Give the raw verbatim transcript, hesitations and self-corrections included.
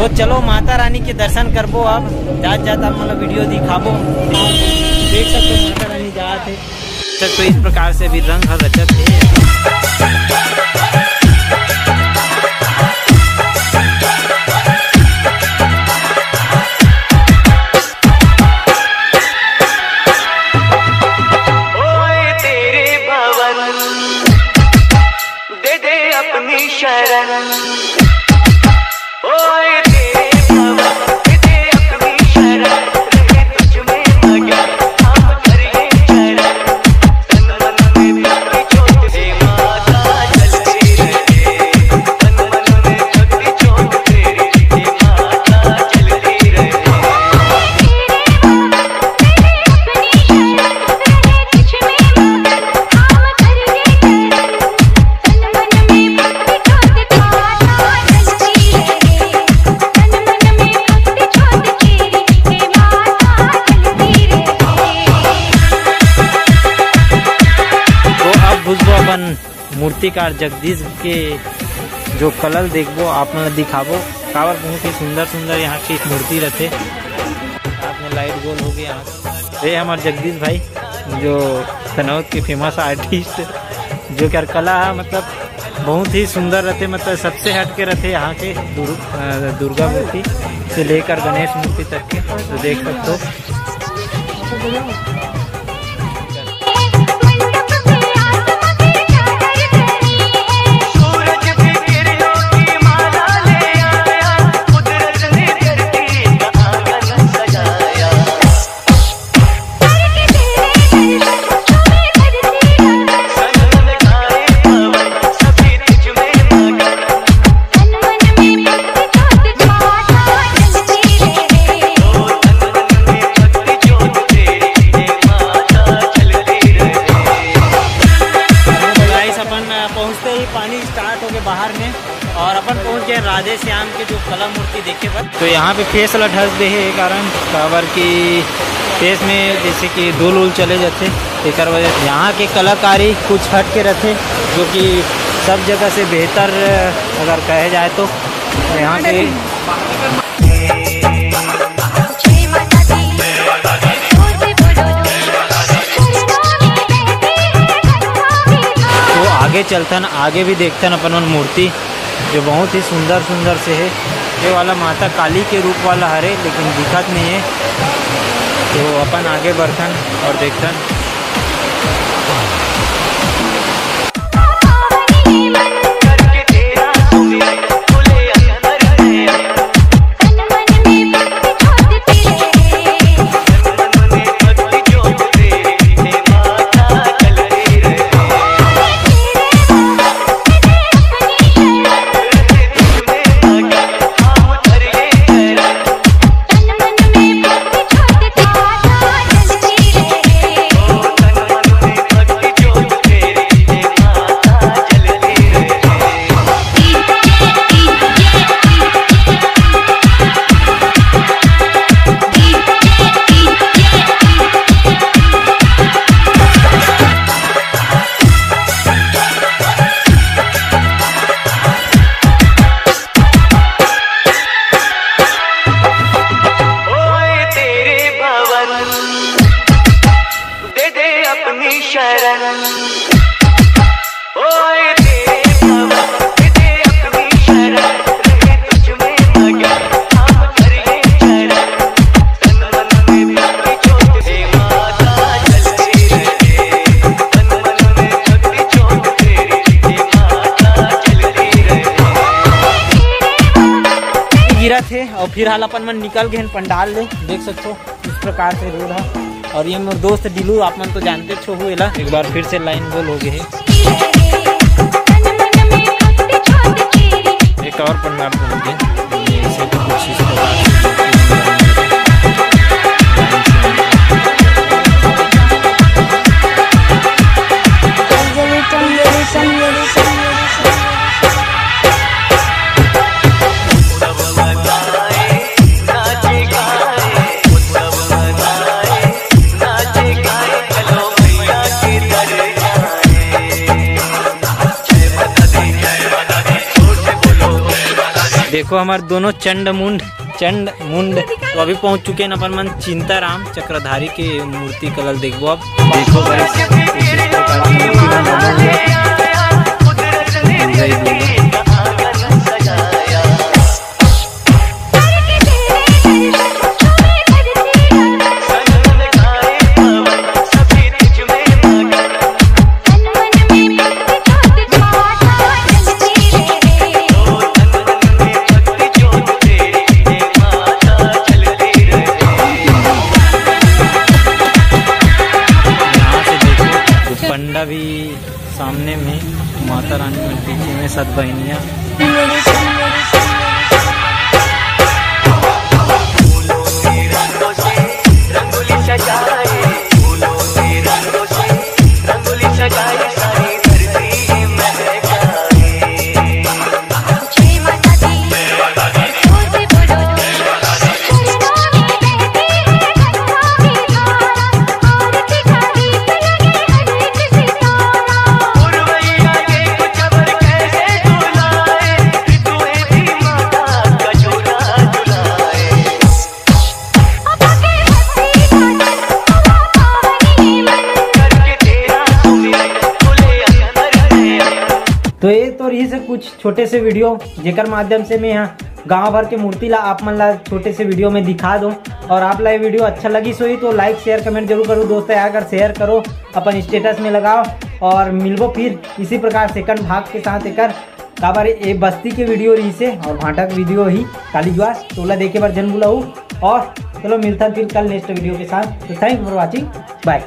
तो चलो, माता रानी के दर्शन करबो। अब जात जात आप मन ला वीडियो दिखाबो। देख सकते हो, माता रानी जात हे। तक तो इस प्रकार से अभी रंग हर रचत हे। ओए तेरे भवन, दे दे अपनी शरण। ओए तेरे भवन, दे दे अपनी शरण। रहे तुझ में मगन, हम करिए चरण। तन मन में भक्ति जोत दे माता जलती रहे। तन मन में भक्ति जोत तेरी, हे माता जलती रहे। तो अब घुसबो अपन मूर्तिकार जगदीश के जो कला ल देखबो, आप मन ल दिखाबो, काबर बहुत ही सुंदर सुंदर यहाँ की मूर्ति रथे। साथ में लाइट गोल हो गए यहाँ। ये हमारे जगदीश भाई, जो तनौद के फेमस आर्टिस्ट, जो कि कला है, मतलब बहुत ही सुंदर रथे, मतलब सबसे हट के रथे यहाँ के दुर-, अ, दुर्गा मूर्ति से लेकर गणेश मूर्ति तक के। तो देख सकते हो। गाइस, अपन पहुंचते ही पानी स्टार्ट हो गए बाहर में, और अपन पहुंच गए राधे श्याम के जो कला मूर्ति देखे बर। तो यहाँ पे फेस ला ढक दे हे, कारण काबर कि फेस में जैसे कि धूल उल चले जाते, एकर वजह से यहाँ के कलाकारी कुछ हट के रहते, जो कि सब जगह से बेहतर अगर कहे जाए तो। यहाँ के तो आगे चलथन, आगे भी देखथन अपन मन मूर्ति, जो बहुत ही सुंदर सुंदर से है। ये वाला माता काली के रूप वाला हरे, लेकिन दिखत नहीं है। तो अपन आगे बढ़थन और देखथन। ओए तेरे भवन, दे दे अपनी शरण। ओए तेरे भवन, दे दे अपनी शरण। रहे तुझ में मगन, हम करिए चरण। तन मन में भक्ति जोत दे माता जलती रहे। तन मन में भक्ति जोत तेरी, हे माता जलती रहे। गिरत हे और फिलहाल अपन मन निकल गए हैं पंडाल ले। देख सकते हो इस प्रकार से रोड है। और ये मोर दोस्त डीलू, आप मन तो जानते छो हो एला। एक बार फिर से लाइन गोल हो गए है। एक और पंडाल घूम के ऐसे कुछ इस प्रकार से देखो हमार दोनों चंड मुंड, चंड मुंड। तो अभी पहुंच चुके हैं अपन मन चिंताराम चक्रधारी के मूर्ति कला ल देखबो। अब देखो भाई, कुछ इस प्रकार की मूर्ति मन बने हुए हैं। दुर्गा ही दुर्गा। यहाँ से देखो, पंडा भी सामने में, माता रानी मन पीछे में, सात बहिनिया। तो ये तो रही से कुछ छोटे से वीडियो, जेकर माध्यम से मैं यहाँ गांव भर के मूर्ति ला आप मन ला छोटे से वीडियो में दिखा दूं। और आप ला ये वीडियो अच्छा लगिस होही तो लाइक, शेयर, कमेंट जरूर करो दोस्त यार। अगर शेयर करो, अपन स्टेटस में लगाओ और मिलबो फिर इसी प्रकार सेकंड भाग के साथ एकर। काबर ये बस्ती के वीडियो रही से और भांटा के वीडियो ही काली जुआस, तोला देखे बर जन बुलाऊ। और चलो मिलथन फिर कल नेक्स्ट वीडियो के साथ। तो thank you for watching, bye।